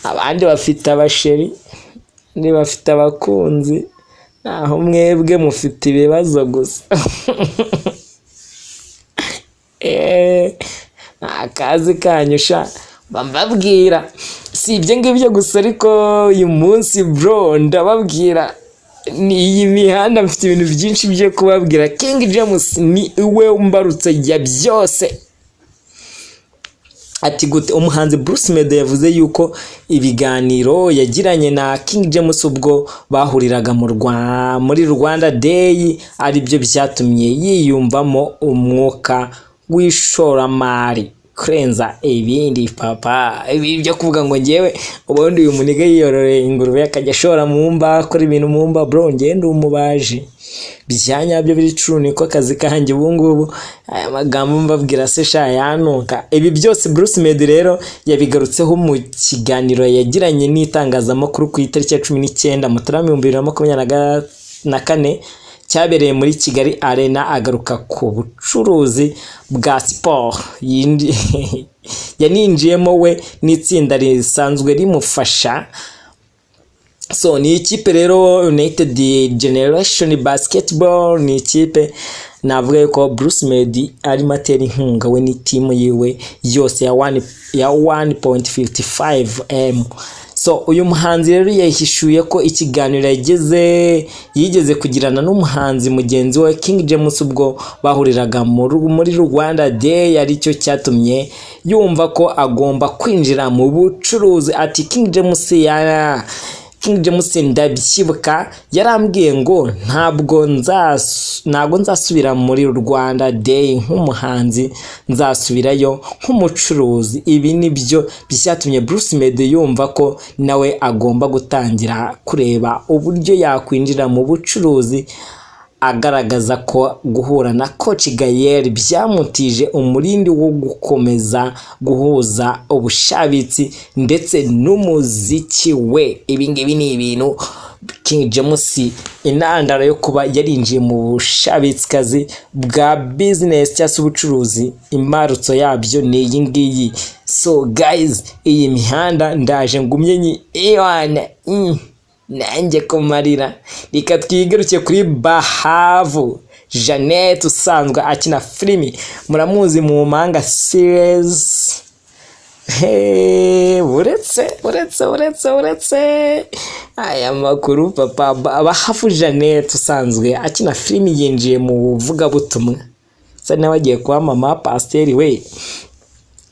Abandi bafite abasheri, abandi bafite abakunzi, naho mwebwe mufite ibibazo gusa. Ni akazi kanyu sha, mbabwira. Si ibyo ngibyo gusa, ariko uyu munsi, bro, ndababwira ni iyi mihanda, mfite ibintu byinshi byo kubabwira. King James ni we mbarutse ya byose. Ati gute? Umuhanzi Bruce Melodie yavuze yuko ibiganiro yagiranye na King James ubwo bahuriraga muri Rwanda Day aribyo byatumye yiyumvamo umwuka w'ishoramari kurenza ibindi. Papa, ibi byo kuvuga ngo ngewe ubundi uyu muniga yiyororeye ingurube, akajya ashora mu mba, akora ibintu mu mba. Bro, ngewe ndi umubaji bya nyabyo, biri true, niko kazi kanjye ubu ngubu. Aya magambo mbabwira se sha yanuka? Ibi byose Bruce Melodie rero yabigarutseho mu kiganiro yagiranye n'itangazamakuru ku itariki ya 19 Mutarama 2024, cyabereye muri Kigali Arena, agaruka ku bucuruzi bwa siporo yaninjiyemo we n'itsinda risanzwe rimufasha. So ni ikipe rero, United Generation Basketball, ni ikipe navuga yuko Bruce Melodie arimo atera inkunga we n'itimu yiwe yose ya 1.55 M. So uyu muhanzi rero yahishuye ko ikiganiro yigeze kugirana n'umuhanzi mugenzi we King James ubwo bahuriraga muri Rwanda Day aricyo cyatumye yumva ko agomba kwinjira mu bucuruzi. Ati King James, ndabyibuka yarambwiye ngo ntabwo nzasubira muri Rwanda Day nk'umuhanzi, nzasubirayo nk'umucuruzi. Ibi nibyo byatumye Bruce Melodie yumva ko nawe agomba gutangira kureba uburyo yakwinjira mu bucuruzi, agaragaza ko guhura na Coach Gael byamutije umurindi wo gukomeza guhuza ubushabitsi ndetse n'umuziki we. Ibi ngibi ni ibintu King James, intandaro yo kuba yarinjiye mu bushabitsikazi bwa business cyangwa se ubucuruzi, imbarutso yabyo ni iyi ngiyi. So guys, iyi mihanda ndaje ngumye nyi iwana nanjye kumarira. Reka twigaruke kuri Bahavu Jeannette usanzwe akina filimi, muramuzi mu Mpanga series. Hey, uretse uretse uretse uretse aya makuru, papa, Bahavu Jeannette usanzwe akina filimi yinjiye mu buvugabutumwa, sa nawe agiye kuba mama pasiteri we.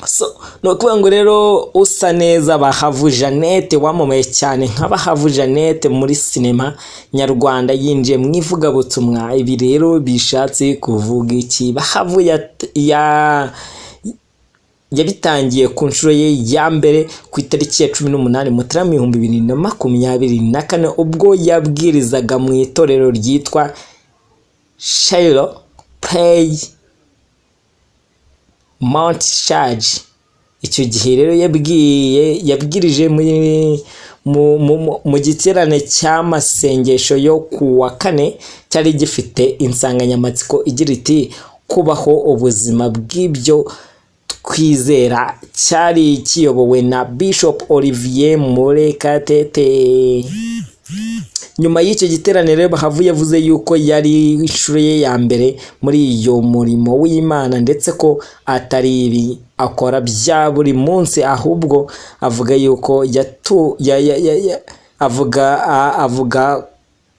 So ni ukuvuga ngo rero usa neza Bahavu Jeannette, wamamaye cyane nka Bahavu Jeannette muri sinema nyarwanda, yinjiye mu ivugabutumwa. Ibi rero bishatse kuvuga iki? Bahavu ya yabitangiye ku nshuro ye ya mbere ku itariki ya 18 Mutarama 2024, ubwo yabwirizaga mu itorero ryitwa Shiloh Prayer Mount Church. Icyo gihe rero yabwirije mu giterane cy'amasengesho yo ku wa kane cyari gifite insanganyamatsiko igira iti "Kubaho ubuzima bw'ibyo twizera", cyari kiyobowe na Bishop Olivier Murekatete. Nyuma y'icyo giterane rero, Bahavu yavuze yuko yari inshuro ye ya mbere muri iyo murimo w'Imana, ndetse ko atari ibi akora bya buri munsi, ahubwo avuga yuko yatu ya, ya, ya, ya, avuga a- avuga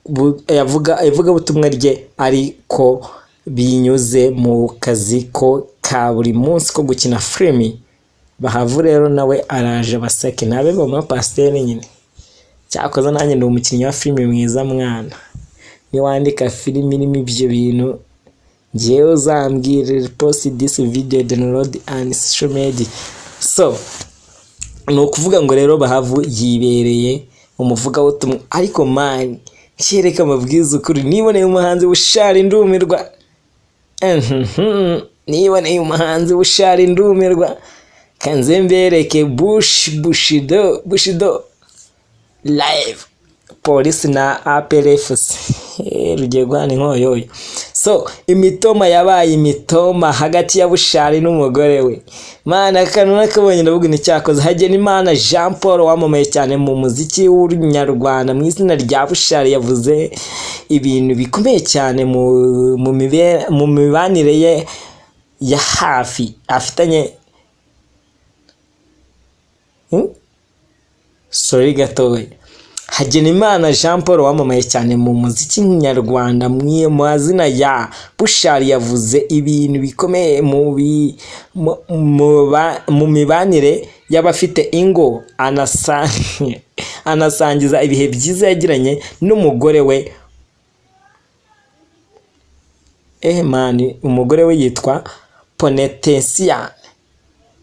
bu- yavuga ivugabutumwa rye ariko binyuze mu kazi ko ka buri munsi ko gukina filimi. Bahavu rero nawe araje baseke nabe mama pasiteri nyine. Cyakoze nanjye ndi umukinnyi wa filimi mwiza mwana, niwandika filimi irimo ibyo bintu, ngewe uzambwire. Post this video, download and social media. So ni ukuvuga ngo rero Bahavu yibereye umuvugabutumwa, ariko man, kereka amabwiriza ukuri, niboneye umuhanzi Bushali ndumirwa. Niboneye umuhanzi Bushali ndumirwa. Kanze mbereke Bushido, Bushido live, Polisi na APR FC, rugiye guhana inkoyoyo. So imitoma yabaye imitoma hagati ya Bushali n'umugore we. Mana, akantu nakabonye ndavuga ni cyakoze. Hagenimana Jean Paul wamamaye cyane mu muziki w'Urunyarwanda mu izina rya Bushali yavuze ibintu bikomeye cyane mu mibanire ye ya hafi afitanye. Sorry gatoya. Hagenimana Jean Paul wamamaye cyane mu muziki nyarwanda mu mazina ya Bushali yavuze ibintu bikomeye mu mibanire y'abafite ingo, anasangiza ibihe byiza yagiranye n'umugore we. Man, umugore we yitwa Ponetesiya,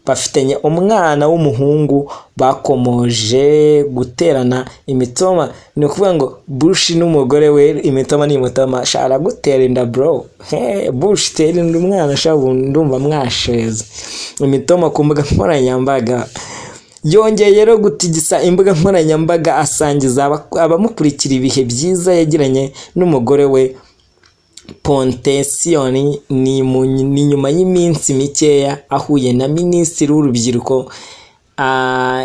bafitanye umwana w'umuhungu. Bakomoje guterana imitoma, ni ukuvuga ngo Bush n'umugore we imitoma ni imitoma. Sha, aragutera inda bro. Hey, Bush, tera inda umwana sha, ubu ndumva mwasheza. Imitoma ku mbuga nkoranyambaga yongeye rero gutigisa imbuga nkoranyambaga, asangiza abamukurikira ibihe byiza yagiranye n'umugore we Pontesiyoni. Ni nyuma y'iminsi mikeya ahuye na Minisitiri w'Urubyiruko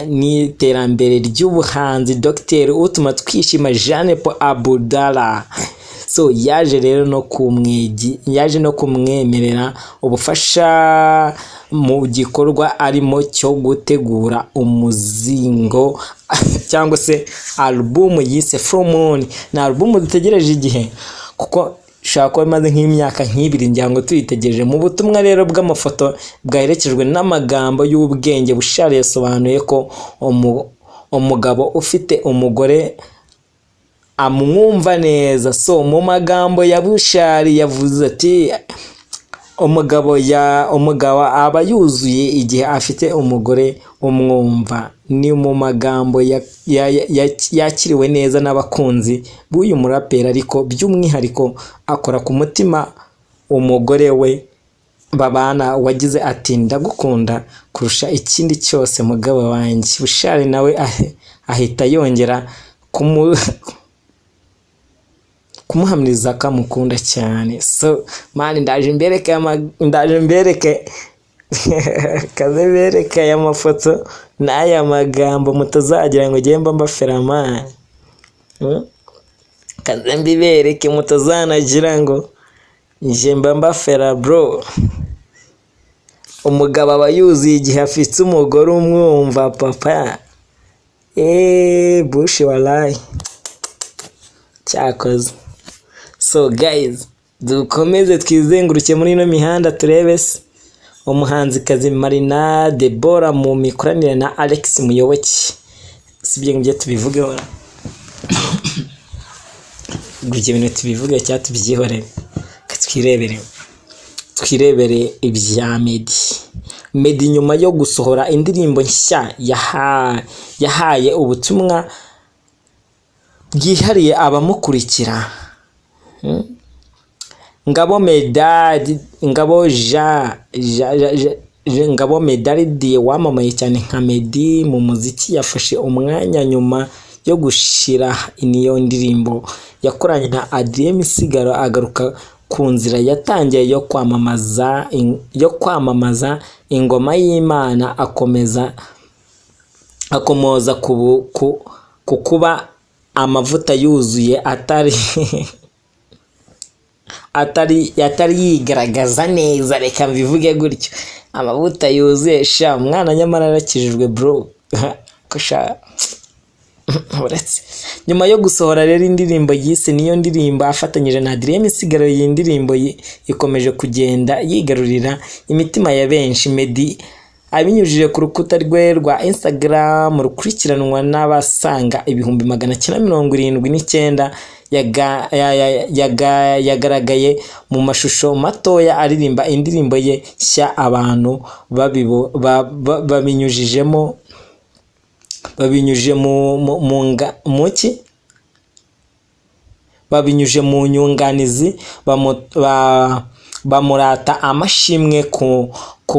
n'Iterambere ry'Ubuhanzi, Dr Utumatwishima Jeanne Paul Abudallah. So yaje rero no kumwegi yaje no kumwemerera ubufasha mu gikorwa arimo cyo gutegura umuzingo cyangwa se alubumu yise Full Moon. Ni alubumu dutegereje igihe, kuko ishobora kuba imaze nk'imyaka nk'ibiri ngira ngo tuyitegereje. Mu butumwa rero bw'amafoto bwaherekejwe n'amagambo y'ubwenge, Bushali yasobanuye ko umugabo ufite umugore amwumva neza. So mu magambo ya Bushali yavuze ati: Umugabo aba yuzuye igihe afite umugore umwumva." Ni mu magambo yakiriwe neza n'abakunzi b'uyu muraperi, ariko by'umwihariko akora ku mutima umugore we babana wagize ati: "Ndagukunda kurusha ikindi cyose, mugabo wanjye." Bushali nawe ahita yongera kumuhamiriza ko amukunda cyane. So man, ndaje mbereke, kaze bereke aya mafoto n'aya magambo, mutazagira ngo ugende mbafera man. Kaze mbibereke mutazanagira ngo njye mba mbafera bro. Umugabo aba yuzuye igihe afite umugore umwumva papa. Eee, Bushi, walayi cyakoze. So guys, dukomeze twizenguruke muri ino mihanda turebe se. Umuhanzikazi Marina Debora mu mikoranire na Alex Muyoboke, si ibyo ngibyo tubivugeho? Ibyo bintu tubivuge cyangwa tubyihorere? Twirebere ibya Meddy. Meddy nyuma yo gusohora indirimbo nshya yahaye ubutumwa bwihariye abamukurikira. Ngabo Medard, Ngabo Jean, Ngabo Medard wamamaye cyane nka Meddy mu muziki, yafashe umwanya nyuma yo gushira niyo ndirimbo yakoranye na Adrien Misigaro, agaruka ku nzira yatangiye yo kwamamaza ingoma y'Imana, akomeza akomoza ku kuba amavuta yuzuye atari yigaragaza neza. Reka mbivuge gutyo, amavuta yuzuye sha. Umwana nyamara yarakijijwe bro, ko sha uretse. Nyuma yo gusohora rero indirimbo yise niyo ndirimbo afatanyije na Adrien Misigaro, iyi ndirimbo ikomeje kugenda yigarurira imitima ya benshi. Meddy abinyujije ku rukuta rwe rwa Instagram rukurikiranwa n'abasaga 979,000, yagaragaye mu mashusho matoya aririmba indirimbo ye nshya, abantu babinyujije mu ki babinyujije mu nyunganizi bamurata amashimwe ku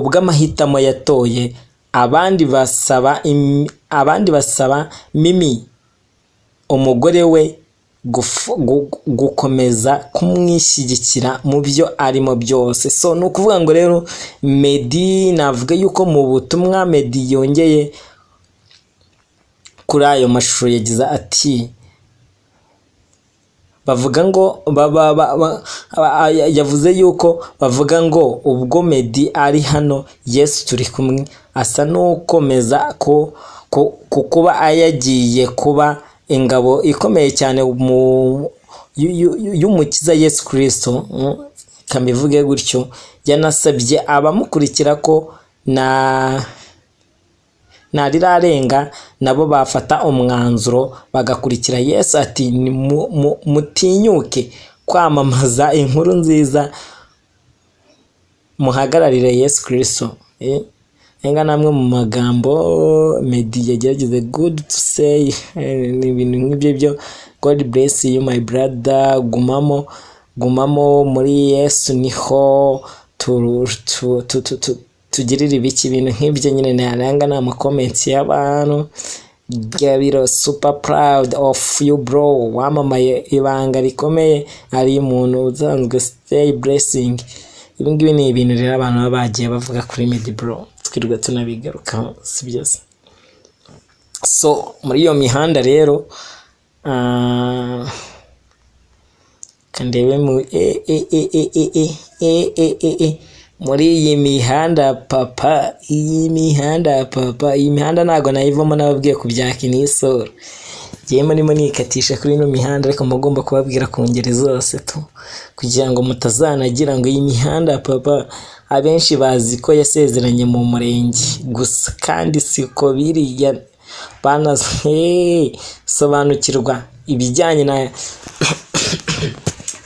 bw'amahitamo yatoye, abandi basaba Mimi umugore we. gukomeza kumwishyigikira mu byo arimo byose. So ni ukuvuga ngo rero Meddy, navuga yuko mu butumwa Meddy yongeye kuri ayo mashusho yagize ati bavuga ngo yavuze yuko bavuga ngo ubwo Meddy ari hano, Yesu turi kumwe, asa n'ukomeza ko kuba yagiye kuba ingabo ikomeye cyane mu y'Umukiza Yesu Kristo, kamivuge gutyo. Yanasabye abamukurikira ko na ntarirarenga nabo bafata umwanzuro bagakurikira Yesu. Ati: "Mutinyuke kwamamaza inkuru nziza, muhagararire Yesu Kristo." Enga namwe mu magambo Meddy yagerageze good to say, ni ibintu nk'ibyo byo "God bless you, my brother, gumamo, gumamo muri Yesu, niho tugirira ibiki", ibintu nk'ibyo nyine. Nayanga ni ama comments y'abantu. Gabiro, "Super proud of you, bro, wamamaye ibanga rikomeye ari umuntu usanzwe, stay blessing." Ibi ngibi ni ibintu rero abantu baba bagiye bavuga kuri Meddy, bro, twirirwa tunabigarukaho, si byose. So muri iyo mihanda rero, kandebe mu e e e e e e e e e e muri iyi mihanda papa, iyi mihanda papa, iyi mihanda ntabwo nayivamo. Nababwiye ku bya Kenny Sol. Njyewe murimo nikatisha kuri ino mihanda, ariko mugomba kubabwira ku ngeri zose tu, kugira ngo mutazanagira ngo iyi mihanda papa, abenshi bazi ko yasezeranye mu murenge gusa, kandi siko biri. Bana sobanukirwa ibijyanye na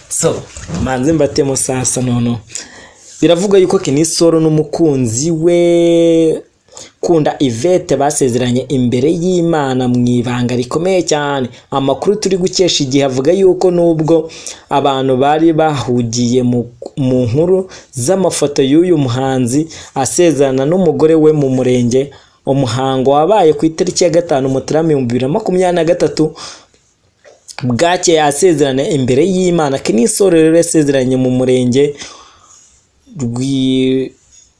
so manze mbatemo sasa. Noneho biravugwa yuko Kenny Sol n'umukunzi we Kunda Yvette basezeranye imbere y'Imana mu ibanga rikomeye cyane. Amakuru turi gukesha Igihe avuga yuko nubwo abantu bari bahugiye mu nkuru z'amafoto y'uyu muhanzi asezerana n'umugore we mu murenge, umuhango wabaye ku itariki ya 5 Mutarama 2023, bwakeye asezerana imbere y'Imana. Kenny Sol rero yasezeranye mu murenge rwi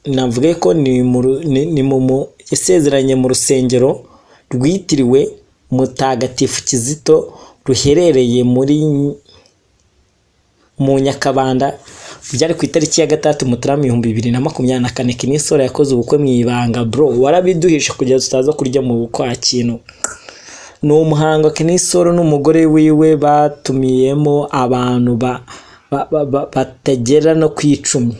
navuge ko ni mu ru- ni, ni mu mu- yasezeranye mu rusengero rwitiriwe Mutagatifu Kizito ruherereye mu Nyakabanda. Byari ku itariki ya 6 Mutarama 2024. Kenny Sol yakoze ubukwe mu ibanga. Bro, warabiduhishe kugira tutaza kurya mu bukwe kintu. Ni umuhango Kenny Sol n'umugore wiwe batumiyemo abantu batagera no ku 10,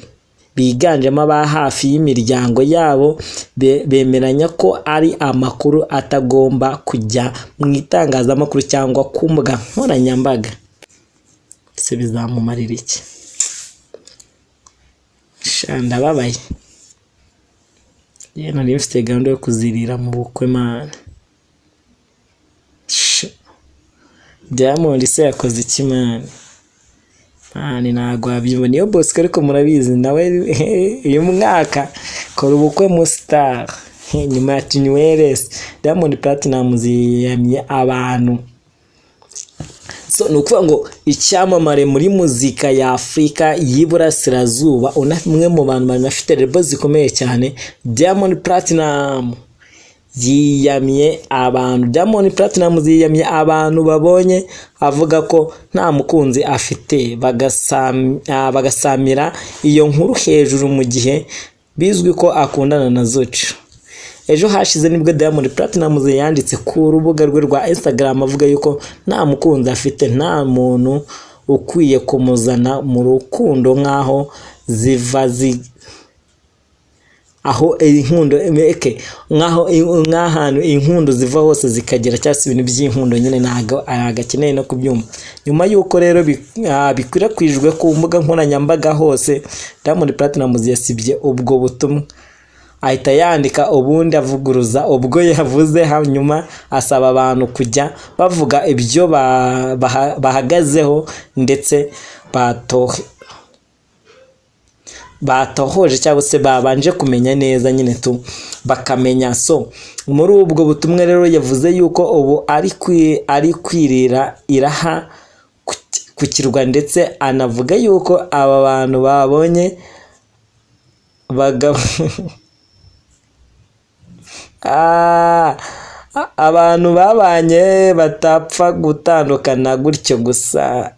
biganjemo aba hafi y'imiryango yabo, bemeranya ko ari amakuru atagomba kujya mu itangazamakuru cyangwa ku mbuga nkoranyambaga. Se bizamumarira iki? Sha, ndababaye. Yewe, nari mfite gahunda yo kuzirira mu bukwe, man. Sha. Diamond se yakoze iki, man? Man, ntabwo wabyumva. Niyo Bosco, ariko murabizi nawe uyu mwaka kora ubukwe mu star nyuma ya Tunyweresi. Diamond Platnumz yiyamye abantu. So ni ukuvuga ngo icyamamare muri muzika ya Afurika y'Iburasirazuba, umwe mu bantu banafite label zikomeye cyane, Diamond Platnumz yiyamye abantu. Diamond Platnumz yiyamye abantu babonye avuga ko nta mukunzi afite, bagasamira iyo nkuru hejuru mu gihe bizwi ko akundana na Zuchu. Ejo hashize nibwo Diamond Platnumz yanditse ku rubuga rwe rwa Instagram avuga yuko nta mukunzi afite, nta muntu ukwiye kumuzana mu rukundo, nk'aho ziva zi aho inkundo eke nk'aho nk'ahantu inkundo ziva hose zikagera, cyangwa se ibintu by'inkundo nyine ntabwo akeneye no kubyumva. Nyuma y'uko rero bikwirakwijwe ku mbuga nkoranyambaga hose, Diamond Platnumz yasibye ubwo butumwa, ahita yandika ubundi avuguruza ubwo yavuze, hanyuma asaba abantu kujya bavuga ibyo bahagazeho ndetse batohoje cyangwa se babanje kumenya neza nyine tu bakamenya. So muri ubwo butumwa rero yavuze yuko ubu ari kwirira iraha. ku kirwa, ndetse anavuga yuko aba bantu babonye bagabo. Ah, abantu babanye batapfa gutandukana gutyo gusa.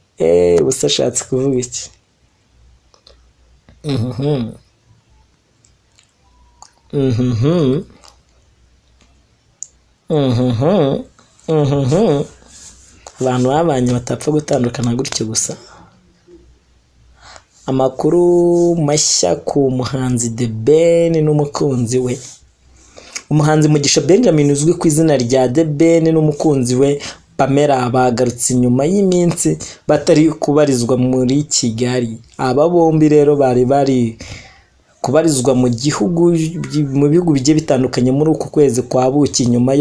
Gusa ashatse kuvuga iki? Abantu babanye batapfa gutandukana gutyo gusa. Amakuru mashya ku muhanzi The Ben n'umukunzi we. Umuhanzi Mugisha Benjamin uzwi ku izina rya The Ben n'umukunzi we Pamela bagarutse nyuma y'iminsi batari kubarizwa muri Kigali. Aba bombi rero bari bari kubarizwa mu bihugu bigiye bitandukanye muri uku kwezi kwa buki. Nyuma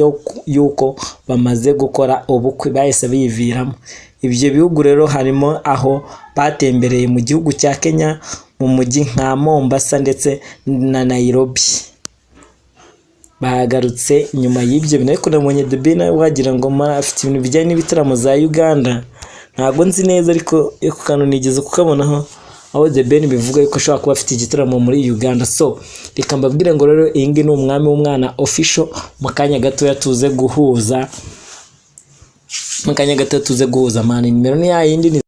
y'uko bamaze gukora ubukwe, bahise biviramo. Ibyo bihugu rero harimo aho batembereye mu gihugu cya Kenya, mu mujyi nka Mombasa ndetse na Nairobi. Bagarutse nyuma y'ibyo bintu, ariko nabonye The Ben nawe wagira ngo afite ibintu bijyanye n'ibitaramo za Uganda. Ntabwo nzi neza, ariko ako kantu nigeze kukabonaho, aho The Ben bivuga yuko ashobora kuba afite igitaramo muri Uganda. So reka mbabwire ngo rero iyi ngiyi ni Umwami w'Umwana Official. Mu kanya gatoya tuze guhuza, man. Nimero ni ya yindi ni